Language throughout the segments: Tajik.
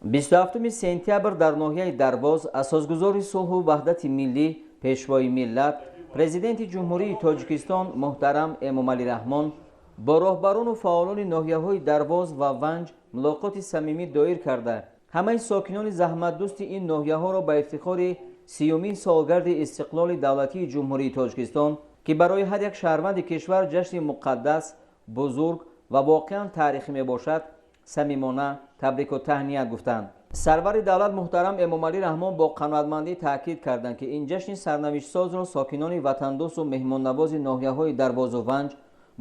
27 сентябр дар ноҳияи Дарвоз асосгузори сулҳу ваҳдати миллӣ, пешвои миллат, Президенти Ҷумҳурии Тоҷикистон муҳтарам Эмомалӣ Раҳмон бо роҳбарону фаъолони ноҳияҳои Дарвоз ва Ванҷ мулоқоти самимӣ доир карда, ҳамаи сокинони заҳматдӯсти ин ноҳияҳоро ба ифтихори 30-умин солгарди истиқлоли давлатии Ҷумҳурии Тоҷикистон, ки барои ҳар як шаҳрванди кишвар ҷашни муқаддас, бузург ва воқеан таърихӣ мебошад, самимона табрику таҳният гуфтанд. Сарвари давлат муҳтарам Эмомалӣ Раҳмон бо қаноатмандӣ таъкид карданд, ки ин ҷашни сарнавиштсозро сокинони ватандӯсту меҳмоннавози ноҳияҳои Дарвозу Ванҷ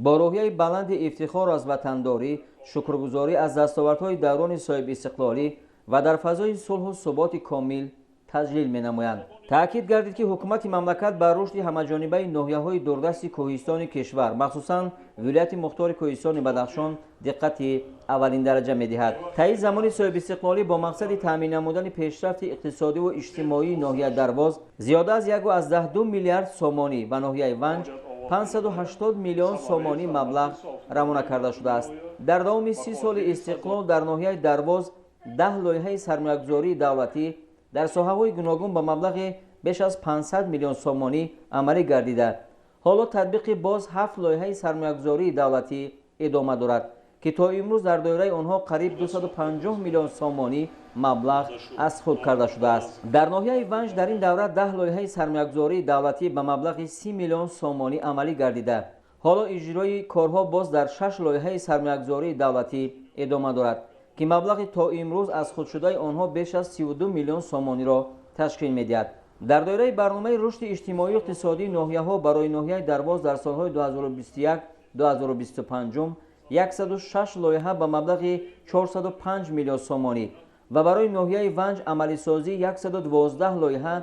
бо рӯҳияи баланди ифтихор аз ватандорӣ, шукргузорӣ аз дастовардҳои даврони соҳибистиқлолӣ ва дар фазои сулҳу суботи комил таҷлил менамоянд. Таъкид гардид, ки ҳукумати мамлакат ба рушди ҳамаҷонибаи ноҳияҳои дурдасти кӯҳистони кишвар, махсусан вилояти мухтори кӯҳистони Бадахшон, диққати аввалиндараҷа медиҳад. Таи замони соҳибистиқлолӣ бо мақсади таъмин намудани пешрафти иқтисодиву иҷтимоии ноҳияи Дарвоз зиёда аз 1,2 миллиард сомонӣ ва ноҳияи Ванҷ 580 миллион сомонӣ маблағ равона карда шудааст. Дар давоми 30 соли истиқлол дар ноҳияи Дарвоз 10 лоиҳаи сармоягузории давлатӣ дар соҳаҳои гуногун ба маблағи беш аз 500 миллион сомонӣ амалӣ гардида, ҳоло татбиқи боз 7 лоиҳаи сармоягузории давлатӣ идома дорад, ки то имрӯз дар доираи онҳо қариб 250 миллион сомонӣ маблағ аз худ карда шудааст. Дар ноҳияи Ванҷ дар ин давра 10 лоиҳаи сармоягузории давлатӣ ба маблағи 30 миллион сомонӣ амалӣ гардида, ҳоло иҷрои корҳо боз дар 6 лоиҳаи сармоягузории давлатӣ идома дорад, ки маблағи то имрӯз аз худшудаи онҳо беш аз 32 миллион сомониро ташкил медиҳад. Дар доираи барномаи рушди иҷтимоию иқтисодии ноҳияҳо барои ноҳияи Дарвоз дар солҳои 2021-2025 106 лоиҳа ба маблағи 405 миллион сомонӣ ва барои ноҳияи Ванҷ амалисозии 112 лоиҳа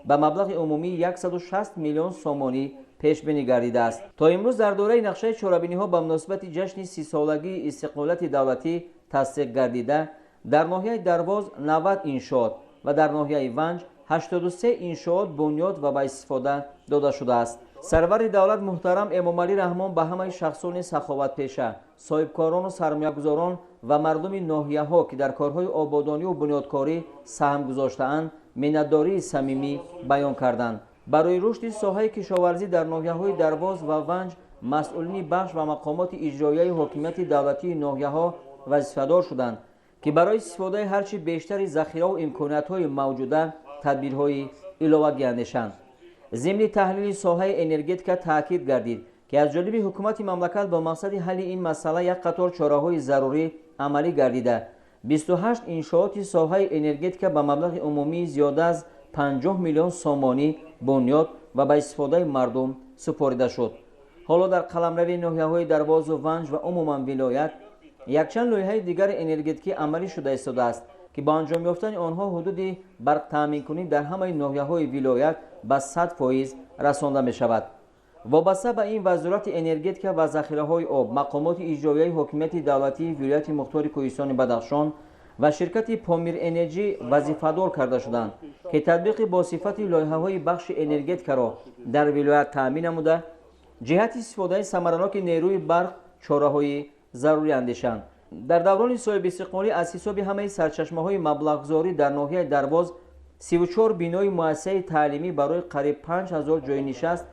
ба маблағи умумии 160 миллион сомонӣ пешбинӣ гардидааст. То имрӯз дар доираи нақшаи чорабиниҳо ба муносибати ҷашни 30-солагии истиқлолияти давлатӣ тасдиқ гардида, дар ноҳияи Дарвоз 90 иншоот ва дар ноҳияи Ванҷ 83 иншоот бунёд ва ба истифода дода шудааст. Сарвари давлат муҳтарам Эмомалӣ Раҳмон ба ҳамаи шахсони саховатпеша, соҳибкорону сармоягузорон ва мардуми ноҳияҳо, ки дар корҳои ободониву бунёдкорӣ саҳм гузоштаанд, миннатдории самимӣ баён карданд. Барои рушди соҳаи кишоварзӣ дар ноҳияҳои Дарвоз ва Ванҷ масъулини бахш ва мақомоти иҷроияи ҳокимияти давлатии ноҳияҳо вазифадор шуданд, ки барои истифодаи ҳарчи бештари захираву имкониятҳои мавҷуда тадбирҳои иловагӣ андешанд. Зимни таҳлили соҳаи энергетика таъкид гардид, ки аз ҷониби ҳукумати мамлакат бо мақсади ҳалли ин масъала як қатор чораҳои зарурӣ амалӣ гардида, 28 иншооти соҳаи энергетика ба маблағи умумии зиёда аз 50 миллион сомонӣ бунёд ва ба истифодаи мардум супорида шуд. Ҳоло дар қаламрави ноҳияҳои Дарвозу Ванҷ ва умуман вилоят якчанд лоиҳаи дигари энергетикӣ амалӣ шуда истодааст, ки бо анҷом ёфтани онҳо ҳудуди барқтаъминкунӣ дар ҳамаи ноҳияҳои вилоят ба 100% расонда мешавад. Вобаста ба ин Вазорати энергетика ва захираҳои об, мақомоти иҷроияи ҳокимияти давлатии вилояти мухтори кӯҳистони Бадахшон ва ширкати Помир Энерҷӣ вазифадор карда шуданд, ки татбиқи бо сифати лоиҳаҳои бахши энергетикаро дар вилоят таъмин намуда, ҷиҳати истифодаи самараноки нерӯи барқ чораҳои зарурӣ андешанд. Дар даврони соҳибистиқлолӣ аз ҳисоби ҳамаи сарчашмаҳои маблағгузорӣ дар ноҳияи Дарвоз 34 бинои муассисаи таълимӣ барои қариб 5000 ҷойнишаст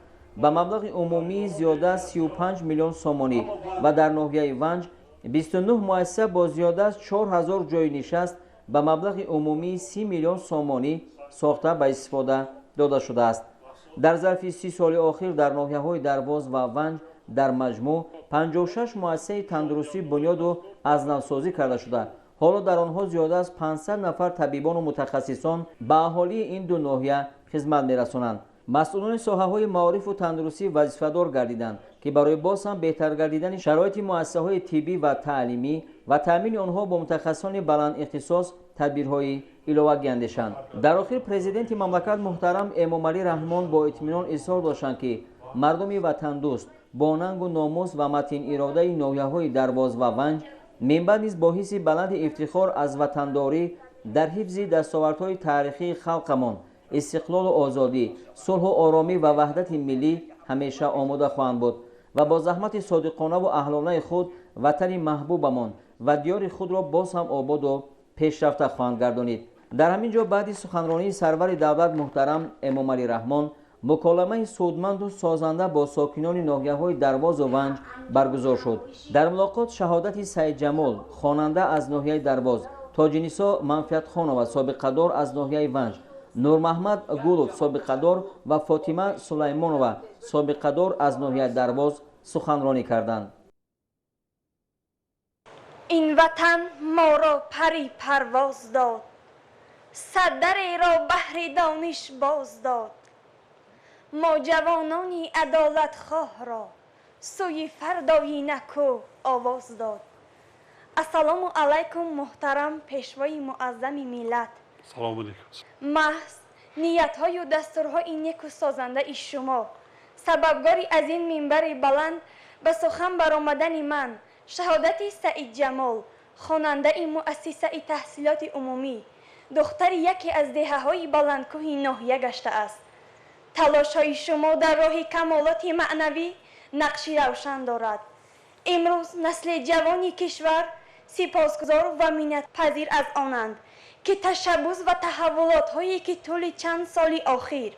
ба маблағи умумии зиёда аз 35 миллион сомонӣ ва дар ноҳияи Ванҷ 29 муассиса бо зиёда аз 4000 ҷойнишаст ба маблағи умумии 30 миллион сомонӣ сохта ба истифода дода шудааст. Дар зарфи 30 соли охир дар ноҳияҳои Дарвоз ва Ванҷ дар маҷмӯъ 56 муассисаи тандурустӣ бунёду аз навсозӣ карда шуда, ҳоло дар онҳо зиёда аз 500 нафар табибону мутахассисон ба аҳолии ин ду ноҳия хизмат мерасонанд. Масъулони соҳаҳои маорифу тандурустӣ вазифадор гардиданд, ки барои боз ҳам беҳтар гардидани шароити муассисаҳои тиббӣ ва таълимӣ ва таъмини онҳо бо мутахассисони баландихтисос тадбирҳои иловагӣ андешанд. Дар охир Президенти мамлакат муҳтарам Эмомалӣ Раҳмон бо итминон изҳор доштанд, ки мардуми ватандӯст бо нангу номус ва матин иродаи ноҳияҳои Дарвоз ва Ванҷ минбаъд низ бо ҳисси баланди ифтихор аз ватандорӣ дар ҳифзи дастовардҳои таърихии халқамон, истиқлолу озодӣ, сулҳу оромӣ ва ваҳдати миллӣ ҳамеша омода хоҳанд буд ва бо заҳмати содиқонаву аҳлонаи худ ватани маҳбубамон ва диёри худро боз ҳам ободу Пешрафта хоҳанд гардонид. Дар ҳамин ҷо баъди суханронии сарвари давлат муҳтарам Эмомалӣ Раҳмон муколамаи судманду созанда бо сокинони ноҳияҳои Дарвозу Ванҷ баргузор шуд. Дар мулоқот Шаҳодати Саидҷамол, хонанда аз ноҳияи Дарвоз, Тоҷинисо Манфиатхонова, собиқадор аз ноҳияи Ванҷ, Нурмаҳмад Гулов, собиқадор, ва Фотима Сулаймонова, собиқадор аз ноҳияи Дарвоз, суханронӣ карданд. Ин ватан моро пари парвоз дод, саддареро баҳри дониш боз дод, мо ҷавонони адолатхоҳро сӯи фардои наку овоз дод. Ассалому алайкум, муҳтарам Пешвои Муаззами миллат! Салому алейкум. Маҳз ниятҳою дастурҳои неку созандаи шумо сабабгори аз ин минбари баланд ба сухан баромадани ман, Шаҳодати Саидҷамол, хонандаи муассисаи таҳсилоти умумӣ, духтари яке аз деҳаҳои баландкӯҳи ноҳия гаштааст. Талошҳои шумо дар роҳи камолоти маънавӣ нақши равшан дорад. Имрӯз насли ҷавони кишвар сипосгузор ва миннатпазир аз онанд, ки ташаббус ва таҳаввулотҳое, ки тӯли чанд соли охир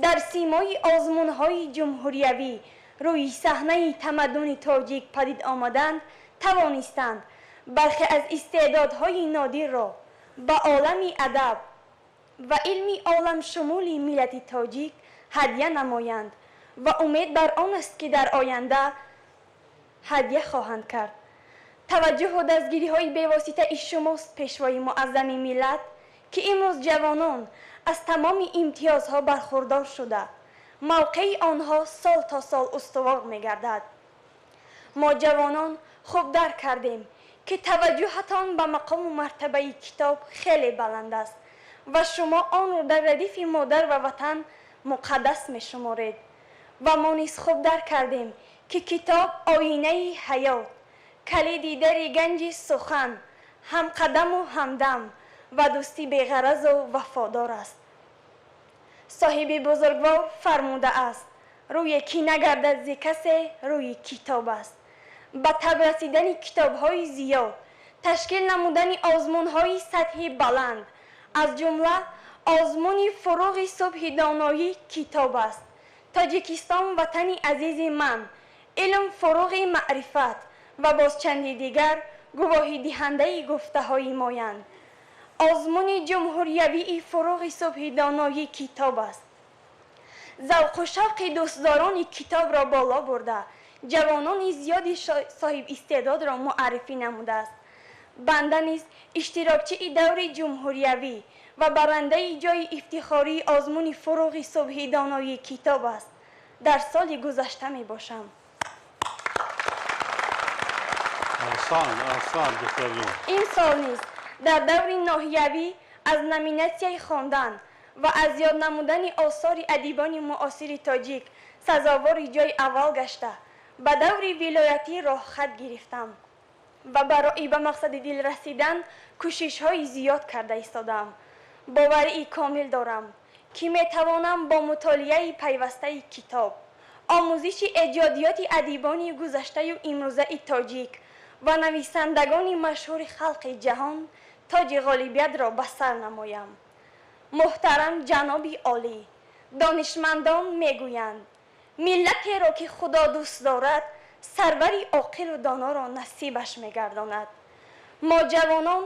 дар симои озмунҳои ҷумҳуриявӣ рӯи саҳнаи тамаддуни тоҷик падид омаданд, тавонистанд бархе аз истеъдодҳои нодирро ба олами адаб ва илми оламшумули миллати тоҷик ҳадя намоянд ва умед бар он аст, ки дар оянда ҳадя хоҳанд кард. Таваҷҷӯҳу дастгириҳои бевоситаи шумост, Пешвои Муаззами миллат, ки имрӯз ҷавонон аз тамоми имтиёзҳо бархурдор шуда, мавқеи онҳо сол то сол устувор мегардад. Мо ҷавонон хуб дарк кардем, ки таваҷҷӯҳатон ба мақому мартабаи китоб хеле баланд аст ва шумо онро дар радифи модар ва ватан муқаддас мешуморед. Ва мо низ хуб дарк кардем, ки китоб оинаи ҳаёт, калиди дари ганҷи сухан, ҳамқадаму ҳамдам ва дӯсти беғаразу вафодор аст. Соҳиби бузургвор фармудааст: «Рӯе ки нагардад зи касе, рӯи китоб аст». Ба таб расидани китобҳои зиёд, ташкил намудани озмунҳои сатҳи баланд, аз ҷумла озмуни «Фуруғи субҳи доноӣ китоб аст», «Тоҷикистон ватани азизи ман», «Илм фуруғи маърифат» ва боз чанди дигар гувоҳидиҳандаи гуфтаҳои моянд. Озмуни ҷумҳуриявии «Фуруғи субҳи доноӣ китоб аст» завқу шавқи дӯстдорони китобро боло бурда, ҷавонони зиёди соҳибистеъдодро муаррифӣ намудааст. Банда низ иштирокчии даври ҷумҳуриявӣ ва барандаи ҷойи ифтихории озмуни «Фуруғи субҳи доноии китоб аст» дар соли гузашта мебошам. Аҳсан, аҳсан, духтарҷон. Ин сол низ дар даври ноҳиявӣ аз номинатсияи хондан ва аз ёд намудани осори адибони муосири тоҷик сазовори ҷойи аввал гашта, ба даври вилоятӣ роҳхат гирифтам ва барои ба мақсади дил расидан кӯшишҳои зиёд карда истодаам. Боварии комил дорам, ки метавонам бо мутолиаи пайвастаи китоб, омӯзиши эҷодиёти адибони гузаштаю имрӯзаи тоҷик ва нависандагони машҳури халқи ҷаҳон тоҷи ғолибиятро ба сар намоям. Муҳтарам ҷаноби олӣ, донишмандон мегӯянд: миллатеро, ки Худо дӯст дорад, сарвари оқилу доноро насибаш мегардонад. Мо ҷавонон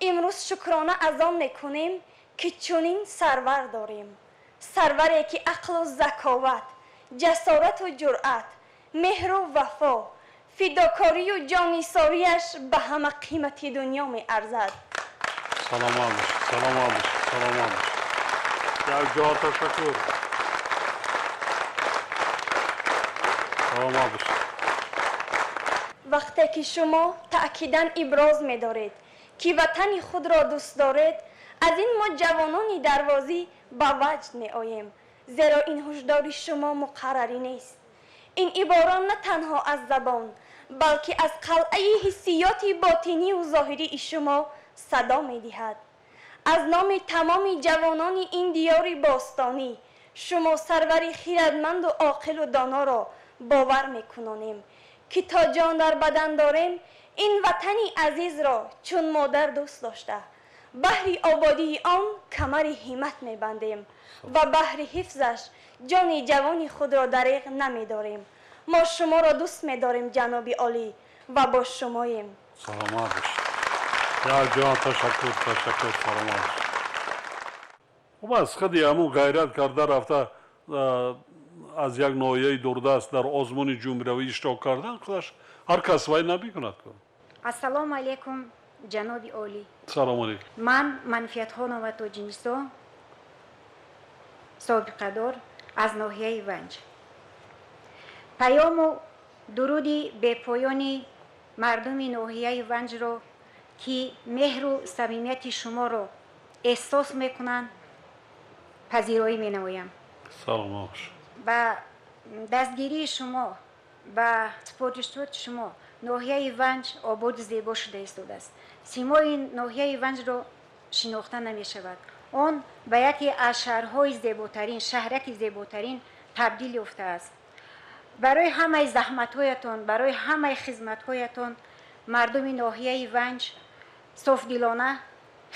имрӯз шукрона аз он мекунем, ки чунин сарвар дорем, сарваре, ки ақлу заковат, ҷасорату ҷуръат, меҳру вафо, фидокорию ҷоннисориаш ба ҳама қимати дунё меарзад. Саломат бош, саломат бош, саломат бош. Як ҷо ташаккур. Саломат бош. Вақте ки шумо таъкидан иброз медоред, ки ватани худро дӯст доред, аз ин мо ҷавонони дарвозӣ ба ваҷд меоем, зеро ин ҳушдори шумо муқаррарӣ нест. Ин ибора на танҳо аз забон, балки аз қалъаи ҳиссиёти ботинию зоҳирии шумо садо медиҳад. Аз номи тамоми ҷавонони ин диёри бостонӣ шумо сарвари хирадманду оқилу доноро бовар мекунонем, ки то ҷон дар бадан дорем, ин ватани азизро чун модар дӯст дошта, Баҳри ободии он камари ҳиммат мебандем ва баҳри ҳифзаш ҷони ҷавони худро дареғ намедорем. Мо шуморо дӯст медорем, ҷаноби олӣ, ва бо шумоем. Саломат бошед. Як ҷон ташаккур, ташаккур, саломат бошед. Хуб аст, худи ҳамун ғайрат карда рафта аз як ноҳияи дурдаст дар озмуни ҷумҳуриявӣ иштирок кардан, худаш ҳар кас вай намекунад. Ассалому алайкум, ҷаноби олӣ. Салому алайкум. Ман Манфиатхонова Тоҷинисо, собиқадор аз ноҳияи Ванҷ. Паёму дуруди бепоёни мардуми ноҳияи Ванҷро, ки меҳру самимияти шуморо эҳсос мекунанд, пазироӣ менамоям. Саломат бошед. Ба дастгирии шумо, ба супоришоти шумо ноҳияи Ванҷ ободу зебо шуда истодааст. Симои ноҳияи Ванҷро шинохта намешавад. Он ба яке аз шаҳрҳои зеботарин, шаҳраки зеботарин табдил ёфтааст. Барои ҳамаи заҳматҳоятон, барои ҳамаи хизматҳоятон мардуми ноҳияи Ванҷ софдилона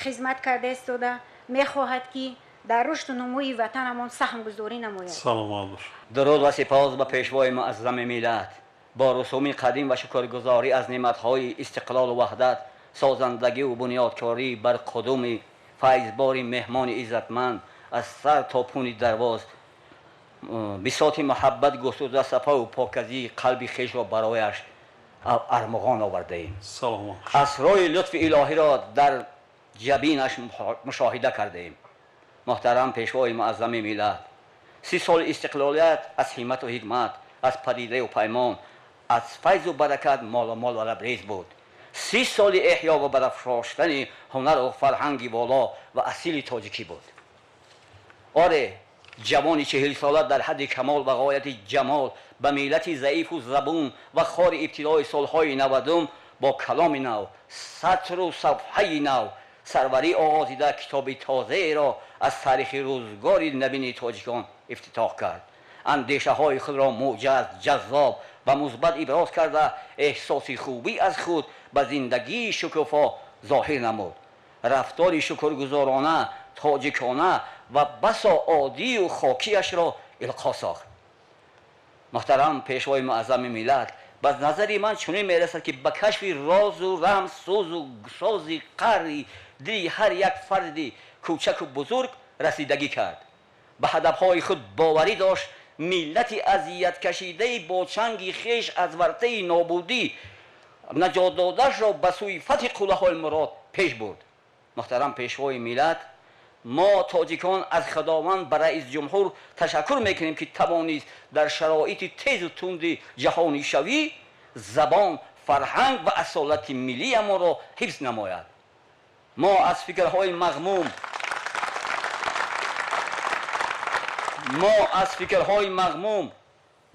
хизмат карда истода мехоҳад, ки дар рушду нумӯи ватанамон саҳмгузорӣ намояд. Саломат бошед. Дуруд ва сипос ба пешвои муаззами миллат. Бо русуми қадим ва шукргузорӣ аз неъматҳои истиқлолу ваҳдат, созандагиву бунёдкорӣ бар қудуми файзбори меҳмони иззатманд аз сар то пуни дарвоз бисоти муҳаббат густурда, сафову показии қалби хешро барояш армуғон овардаем. Саломат. Асрои лутфи илоҳиро дар ҷабинаш мушоҳида кардаем. Муҳтарам пешвои муаззами миллат, 30 соли истиқлолият аз ҳиммату ҳикмат, аз падидаю паймон, аз файзу баракат моломол ва лабрез буд. 30 соли эҳё ва барафроштани ҳунару фарҳанги воло ва асили тоҷикӣ буд. Оре, ҷавони 40сола дар ҳадди камол ва ғояти ҷамол ба миллати заифу забун ва хори ибтидои солҳои 90-ум бо каломи нав, сатру сафҳаи нав сарварӣ оғозида, китоби тозаеро аз таърихи рӯзгори навини тоҷикон ифтитоҳ кард. Андешаҳои худро мӯҷаз, ҷаззоб ва мусбат иброз карда, эҳсоси хубӣ аз худ ба зиндагии шукуфо зоҳир намуд. Рафтори шукргузорона, тоҷикона ва басо оддию хокияшро илқо сохт. Муҳтарам пешвои муаззами миллат, ба назари ман чунин мерасад, ки ба кашфи розу рамз, сӯзу сози қаъри дили ҳар як фарди кӯчаку бузург расидагӣ кард. Ба ҳадафҳои худ боварӣ дошт. Миллати азияткашидаи бо чанги хеш аз вартаи нобудӣ наҷот додашро ба сӯи фатҳи қуллаҳои мурод пеш бурд. Муҳтарам пешвои миллат, мо тоҷикон аз Худованд ба раис ҷумҳур ташаккур мекунем, ки тавонист дар шароити тезу тунди ҷаҳонишавӣ забон, фарҳанг ва асолати миллиямонро ҳифз намояд. Мо аз фикрҳои мағмум, мо аз фикрҳои мағмум,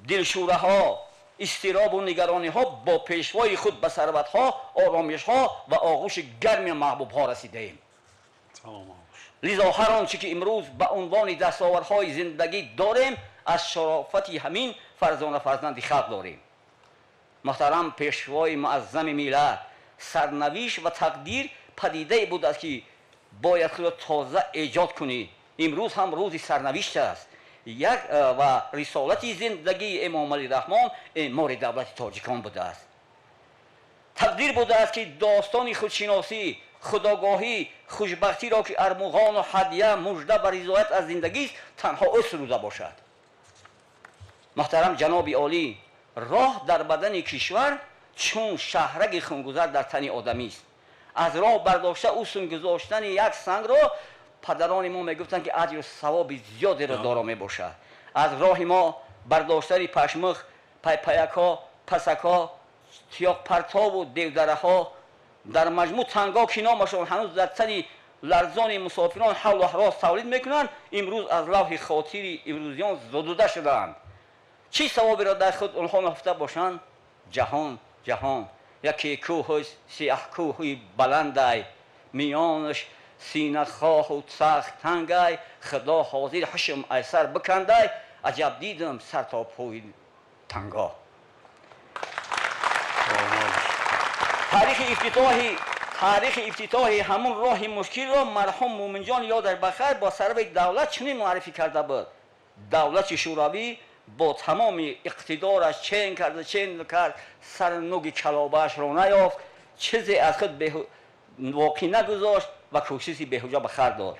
дилшӯраҳо, изтиробу нигарониҳо бо пешвои худ ба сарватҳо, оромишҳо ва оғӯши гарми маҳбубҳо расидаем. Лизо ҳар он чӣ ки имрӯз ба унвони дастовардҳои зиндагӣ дорем, аз шарофати ҳамин фарзона фарзанди халқ дорем. Муҳтарам пешвои муаззами миллат, сарнавишт ва тақдир падидае будааст, ки бояд худро тоза эҷод кунӣ. Имрӯз ҳам рӯзи сарнавишт аст. Як ва рисолати зиндагии Эмомалӣ Раҳмон эъмори давлати тоҷикон будааст. Тақдир будааст, ки достони худшиносӣ, худогоҳӣ, хушбахтиро, ки армуғону ҳадя, мужда ва ризоят аз зиндагист, танҳо ӯ суруда бошад. Муҳтарам ҷаноби олӣ, роҳ дар бадани кишвар чун шаҳраги хунгузар дар тани одамист. Аз роҳ бардошта ӯ гузоштани як сангро падарони мо мегуфтанд, ки аҷру савоби зиёдеро доро мебошад. Аз роҳи мо бардоштани пашмух, пайпаякҳо, пасакҳо, тиёқпартову девдараҳо, дар маҷмӯъ танго, ки номашон ҳанӯз дар тани ларзони мусофирон ҳавлу ҳарос тавлид мекунанд, имрӯз аз лавҳи хотири имрӯзиён зудуда шудаанд. Чӣ савоберо дар худ онҳо наҳуфта бошанд? Ҷаҳон, ҷаҳон яке кӯҳу сиёҳкӯҳи баландай, миёнаш синахоҳу сахт тангай, Худо ҳозир ҳушм айсар бикандай, аҷаб дидам сар то пӯи танго. Таърихи ифтитоҳи Таърихи ифтитоҳи ҳамун роҳи мушкилро марҳум Мӯминҷон ёдаш бахайр бо сарвари давлат чунин муаррифӣ карда буд: давлати Шӯравӣ бо тамоми иқтидораш чен карда, чен кард, сари нуги калобаашро наёфт, чизе аз худ воқӣ нагузошт ва кӯшиши беҳуҷа ба хар дод.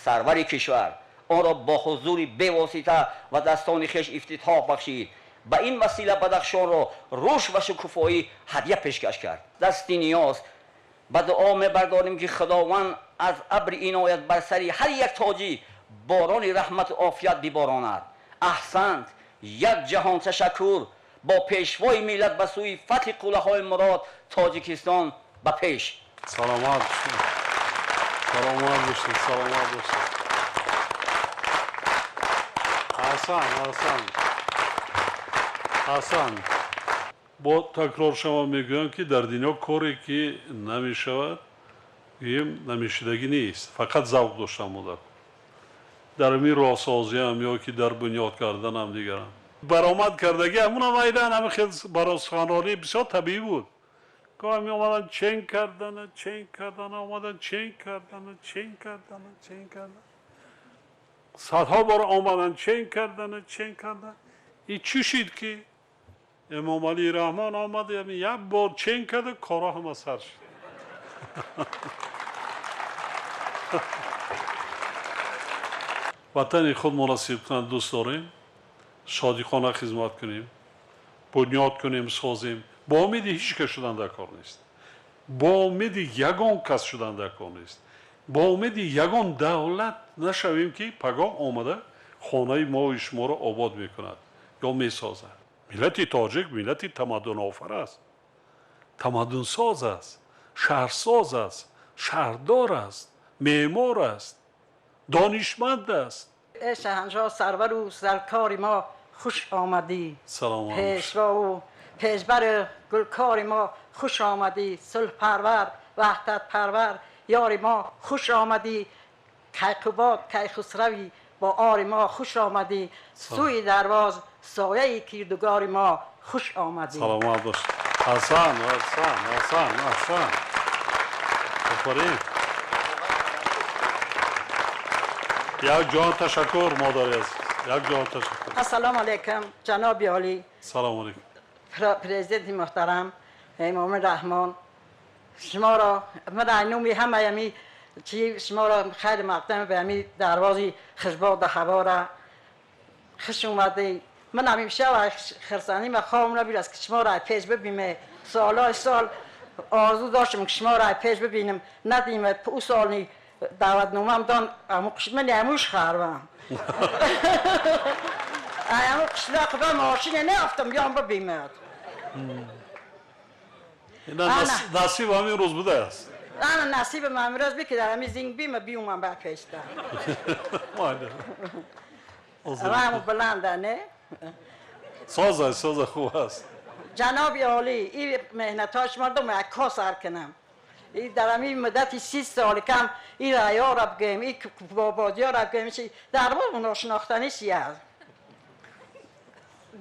Сарвари кишвар онро бо ҳузури бевосита ва дастони хеш ифтитоҳ бахшид. Ба ин васила Бадахшонро рушд ва шукуфоӣ ҳадя пешкаш кард. Дасти ниёз ба дуо мебардорем, ки Худованд аз абри иноят бар сари ҳар як тоҷик борони раҳмату офият биборонад. Аҳсант, як ҷаҳон ташаккур. Бо пешвои миллат ба сӯи фатҳи қуллаҳои мурод, Тоҷикистон ба пеш. Саломат бошед, саломат бошед, саломат бошед. Аҳсан, аҳсан, аҳсан. Бо такрор шава мегӯям, ки дар дунё коре ки намешавад, гӯем, намешудагӣ нест, фақат завқ доштан модар. Дар ҳамин роҳсозиам ё ки дар бунёд карданам дигарам баромад кардагӣ, ҳамунам айдан ҳамин хел барои суханронӣ бисёр табиӣ буд. Гоҳ меомадан чен кардана, чен кардана, омадан чен кардана, чен кардана, чен кардана, садҳо бор омадан чен кардана, чен кардан. И чӣ шид ки Эмомалӣ Раҳмон омад, яъне як бор чен карда, корҳо ҳама сар шуд. Ватани худмонро сидқан дӯст дорем, содиқона хизмат кунем, бунёд кунем, созем. Бо умеди ҳеҷ кас шудан дар кор нест, бо умеди ягон кас шудан дар кор нест, бо умеди ягон давлат нашавем, ки пагоҳ омада хонаи мои шуморо обод мекунад ё месозад. Миллати тоҷик миллати тамаддунофар аст, тамаддунсоз аст, шаҳрсоз аст, шаҳрдор аст, меъмор аст, донишманд аст. Эй шаҳаншоҳ, сарвару саркори мо, хуш омадӣ. Саломат. Пешвову пешбари гулкори мо, хуш омадӣ. Сулҳпарвар, ваҳдатпарвар, ёри мо, хуш омадӣ. Кайқубод, Кайхусравӣ бо ори мо, хуш омадӣ. Сӯи дарвоз сояи кирдугори мо, хуш омадӣ. Саломат бош. Аҳсан, аҳсан, аҳсан, аҳсан, офарин. Як ҷаҳон ташаккур, модари азиз, як ҷаҳон ташаккур. Ассалому алайкум, ҷаноби олӣ. Салому алайкум. Президенти муҳтарам Эмомалӣ Раҳмон, шуморо ман аз номи ҳамаи ҳами чи шуморо хайри мақдам ба ҳами дарвози хушбоду ҳавора хуш омадед. Ман ҳамеша хирсандӣ ма хобам набуд, ки шуморо аз пеш бибинем. Солҳои сол орзу доштам, ки шуморо аз пеш бибинем, надидем. Ӯ соли даъватномаам дон, ман ҳамуш харвам, ҳаму қишлоқ ба мошине неафтам биём бибинад. Насиб ҳамин рӯз будааст. Ана насибам ҳамин рӯз би, ки дар ҳамин зинг бима биумам ба пешта. Раму баланда не? Соза, соза, хуб аст. Ҷаноби олӣ, ин меҳнатҳои шумо дум як сар кунам. И дар ҳамин муддати 30 соли кам ин раёро бигӯем, ин бободиёро бигӯем, чи дарбор ношинохтанӣ чи аст.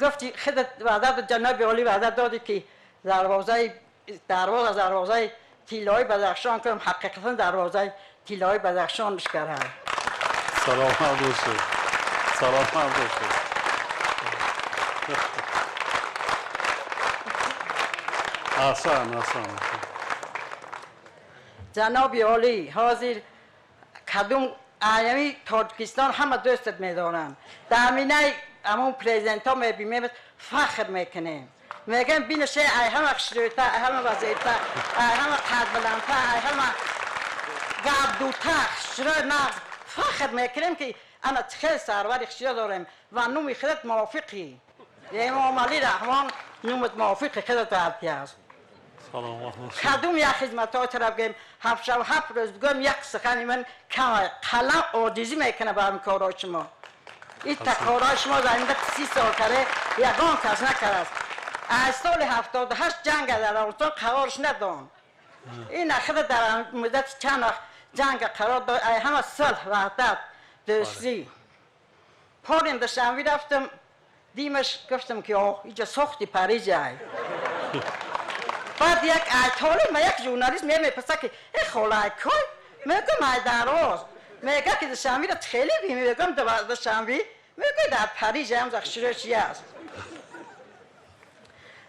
Гуфти худат ваъда, ҷаноби олӣ, ваъда додӣ, ки дарвозаи дарвоза дарвозаи тиллои Бадахшон кунам. Ҳақиқатан дарвозаи тиллои Бадахшон мешкарам. Саломат бошед, саломат бошед. Аҳсан, аҳсан. Ҷаноби олӣ, ҳозир кадом аями Тоҷикистон ҳама дӯстат медоранд. Дар ҳаминаи ҳамон президентҳо мебинем, фахр мекунем, мегӯем: бинаше, ай ҳама хушрӯйта, ай ҳама вазирта, ай ҳама қадбаландта, ай ҳама гапдута, хушрӯй, нағз. Фахр мекунем, ки ана хел сарвари хушрӯ дорем ва номи худат мувофиқи Эмомалӣ Раҳмон, номат мувофиқи худат аст. Кадом як хизматҳои тараф гӯем, ҳафт шаб ҳафт рӯз бигӯем, як сухани ман кам, қалам оҷизӣ мекунад ба ҳамин корҳои шумо. Ин корҳои шумо дар ин 30 сол каре ягон кас накардааст. Аз соли 78 ҷанга дар Афғонистон қарорш надон. Ин ахира дар муддати чанд вақт ҷанга қарор дод, ай ҳама сулҳ, ваҳдат, дӯстӣ. Порим Душанбе рафтам, димаш, гуфтам, ки оҳ, иҷа сохти Париж ай. Баъд як айтоли ма як журналист мепурсад ки э хола кой? Мегӯям ай Дарвоз. Мега ки Душанберо хеле би, мегӯям Душанбе, мегӯяд дар Париж ҳам захширочи аст.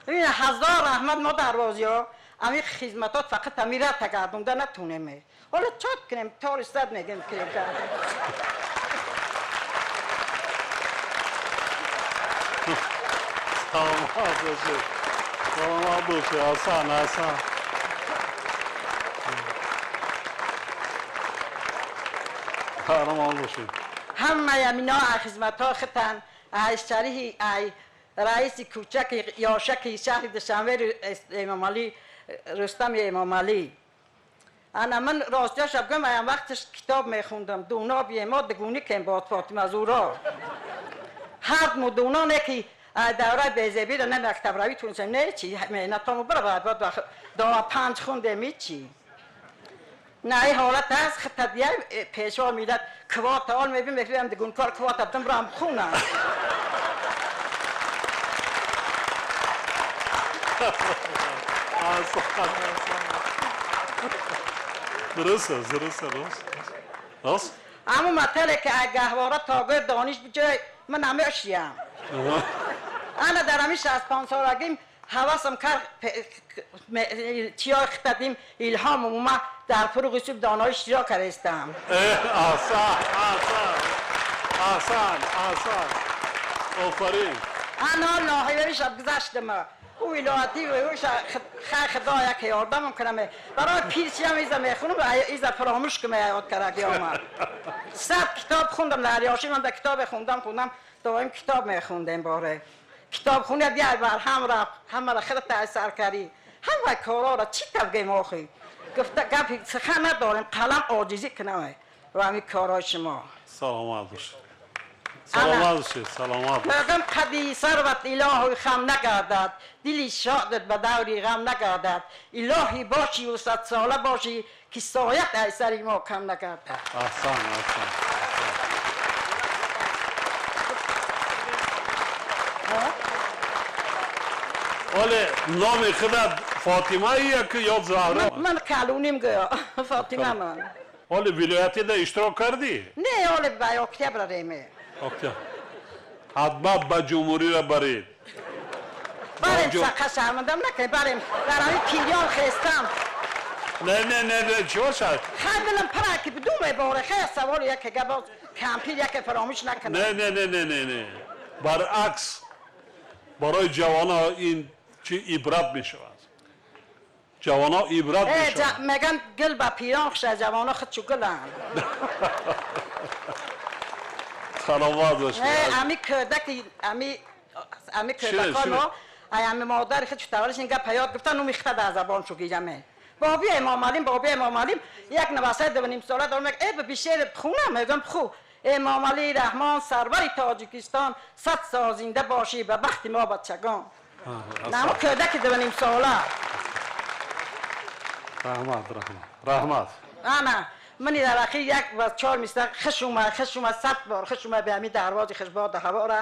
Бибин ҳазор раҳмат мо дарвозиҳо ами хизматот фақат ами ра тагардонда натунем. Ҳоло чот кунем, тори сад мегем кирем. Саломат бошед. Саломат бошед. Асан, асан. Саломат бошед. Ҳамаи амино хизматҳо хитан, ай шарихи ай раиси кӯчаки ёшаки шаҳри Душанбе Эмомалӣ Рустами Эмомалӣ. Ана ман ростиашро бигӯям, аям вақташ китоб мехондам. Дуно биемо дугунӣ кем бод Фотима Зуро. Ҳар мудуно не ки давраи безебиро не мактабравӣ тунистем, не чи меҳнатому бара баъд дова панҷ хундем ҳичи. На ин ҳолат ҳаст, хитадия пешво миллат квота ол мебинем, мегӯям дугункор квота дум рам хунам. Дуруст аст, дуруст аст, рост. Ҳамун матале ки ай гаҳвора то гӯр дониш биҷой ман намешиям. Ана дар ҳамин 65 солагим ҳавасам кард чиёи хитадим илҳом омад дар фуруғи субҳ доноӣ иштирок кардастам. Аҳсан, аҳсан, аҳсан, аҳсан. Офарин. Ана ноҳияи шаб гузаштам. Ӯ вилоятӣ ва ӯ хай худо як ёрдамам кунам. Барои пирчиам иза мехонам, иза фаромӯш кунам ёд кардаги омад. 100 китоб хондам дар ёши ман дар китобе хондам, доим китоб мехондем боре. Китобхона як бар ҳам рафт, ҳамаро худат сар кардӣ. Ҳама корҳоро чӣ тавр гем охӣ? Гуфта гапи сухан надорем, қалам оҷизӣ кунам ва ҳамин корҳои шумо. Саломат бошед. Саломат бошед, саломат. Мегӯям қади сарват илоҳи хам нагардад, дили шодат ба даври ғам нагардад. Илоҳӣ бошӣ ва садсола бошӣ, ки соят аз сари мо кам нагардад. Аҳсан, аҳсан. Оле номи худат Фотима ё ки ё Заҳро? Ман калоним гӯё Фотима ман. Оле вилоятида иштирок кардӣ? Не, оле ба октябр реме. Октябр. Ҳатман ба ҷумҳуриро баред. Барем, сақа шармандам накунед, барем. Дар ҳамин пирён хестам. Не, не, не, не, чӣ бошад? Хай дилам пара ки бидуме боре, хай савол яке гап кампир яке фаромӯш накунад. Не, не, не, не, не, не. Баръакс барои ҷавонҳо ин чӣ ибрат мешавад. Ҷавонҳо ибрат мешавад. Мегӯянд гул ба пирон хуш аст, ҷавонҳо худ чу гуланд. Саломат бошед. Ами кӯдаки ами кӯдаконо ай ами модари худ чутавариш ин гап ҳаёт гуфтан, ну мехта дар забон шу гираме. Боби Эмомалим, боби Эмомалим як навасаи дувним сола дорам, мег э бишер хунам, мегӯям ху Эмомалӣ Раҳмон сарвари Тоҷикистон, 100 сол зинда бошӣ ба бахти мо бачагон. Намо кӯдаки дувним сола. Раҳмат, раҳмат, раҳмат. Ана мани дар ахир як ва чор мисра хуш омад, хуш омад, 100 бор хуш омад ба ҳамин дарвози хушбоду ҳаворо.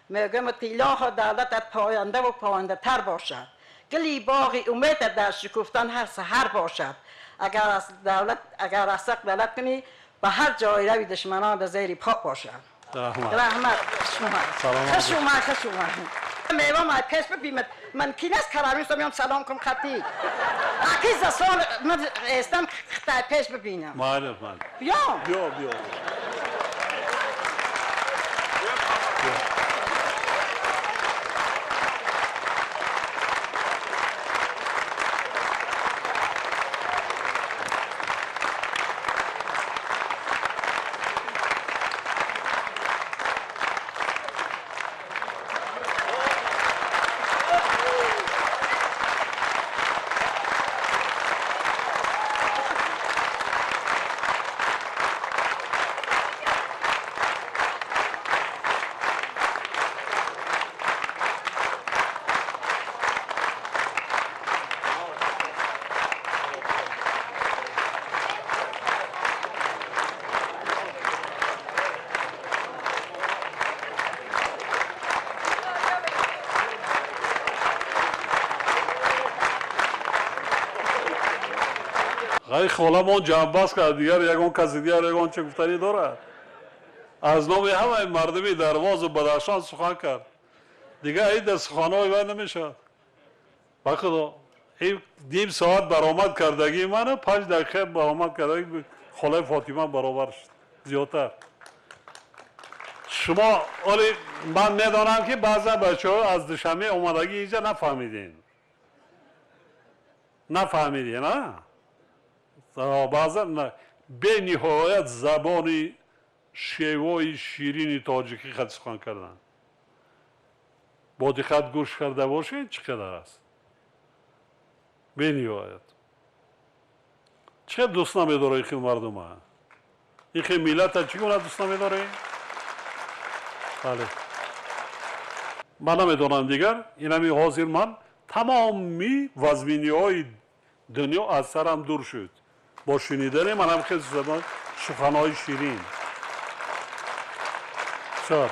Мегӯям ки илоҳо давлатат поянда ва пояндатар бошад. Гули боғи умедат дар шукуфтан ҳар саҳар бошад. Агар аз давлат, агар аз ҳақ давлат кунӣ, ба ҳар ҷой рави душманон дар зери по бошад. Раҳмат. Раҳмат. Хуш омад. Хуш омад, хуш омад. Мева май пеш бибимад. Ман кин аст карамин меям салом кун хати. Аки за сол ман эстам хитай пеш бибинам. Майли, майли. Биём. Биё, биё. Ай холамон ҷамъбаст кард, дигар ягон каси дигар ягон чӣ гуфтанӣ дорад? Аз номи ҳамаи мардуми Дарвозу Бадахшон сухан кард. Дигар ин дар суханҳои вай намешавад. Ба худо ним соат баромад кардагии мана 5 дақиқа баромад кардагии холаи Фотима баробар шуд, зиёдтар. Шумо оли ман медонам ки баъзан бачаҳо аз Душанбе омадагӣ инҷа нафаҳмидин. Нафаҳмидин, а? Баъзан бениҳоят забони шевои ширини тоҷикӣ хат сухан кардан. Бо диққат гӯш карда бошед, чӣ қадар аст. Бениҳоят. Чӣ қадар дӯст намедорад ин хел мардума? Ин хел миллата чӣ гуна дӯст намедоред? Бале. Ман намедонам дигар, инами ҳозир ман тамоми вазминиҳои дунё аз сарам дур шуд. Бо шунидани манам хел забон суханҳои ширин. Бисёр.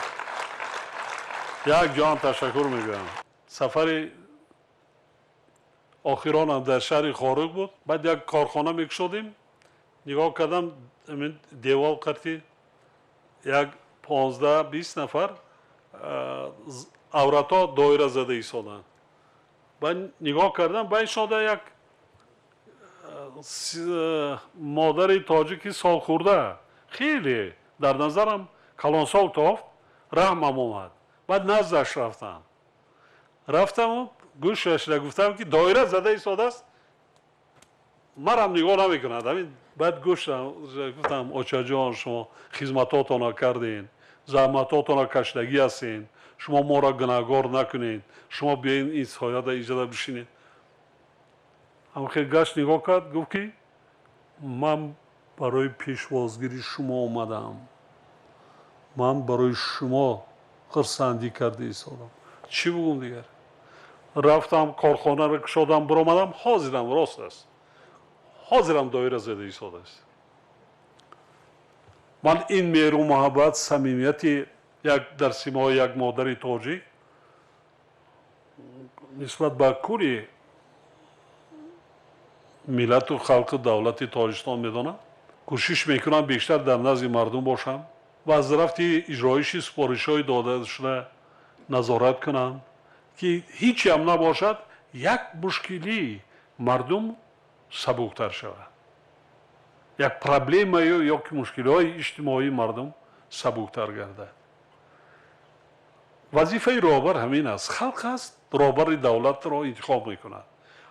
Як ҷон ташаккур мегӯям. Сафари охиронам дар шаҳри Хоруг буд. Баъд як корхона мекушодем. Нигоҳ кардам, девол қарти як 15-20 нафар аврато доира зада истоданд. Баъд нигоҳ кардам, байншода як модари тоҷики солхӯрда, хеле дар назарам калонсол тофт, раҳмам омад. Баъд наздаш рафтам. Рафтаму гӯшашда гуфтам ки доира зада истодааст, марам нигоҳ намекунад. Ҳамин баъд гӯшам гуфтам, очаҷон, шумо хизматотонро кардед, заҳматотонро кашидагӣ ҳастед, шумо моро гунаҳгор накунед, шумо биёед ин сояда иҷода бишинед. Ҳамхел гашт нигоҳ кард, гуфт ки ман барои пешвозгири шумо омадам, ман барои шумо хурсандӣ карда истодам. Чӣ бугум дигар? Рафтам корхонаро кушодам, биромадам, ҳозирам рост аст, ҳозирам доира зада истодааст. Ман ин меҳру муҳаббат, самимияти як дар симои як модари тоҷик нисбат ба кулли миллату халқу давлати Тоҷикистон медонам. Кӯшиш мекунам бештар дар назди мардум бошам ва аз рафти иҷроиши супоришҳои додашуда назорат кунам ки ҳичиам набошад, як мушкилии мардум сабуктар шавад, як проблемаю ё ки мушкилиҳои иҷтимоии мардум сабуктар гардад. Вазифаи роҳбар ҳамин аст. Халқ аст, роҳбари давлатро интихоб мекунад.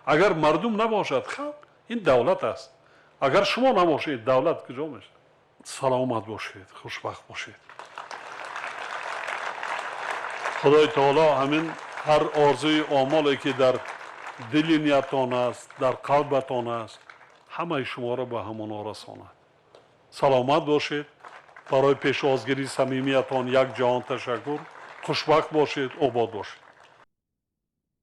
Агар мардум набошад, халқ ин давлат аст. Агар шумо набошед, давлат куҷо мешавад? Саломат бошед, хушбахт бошед. Худои таоло ҳамин ҳар орзуи омоле ки дар дили ниятон аст, дар қалбатон аст, ҳамаи шуморо ба ҳамонҳо расонад. Саломат бошед. Барои пешвозгирии самимиятон як ҷаҳон ташаккур. Хушбахт бошед, обод бошед.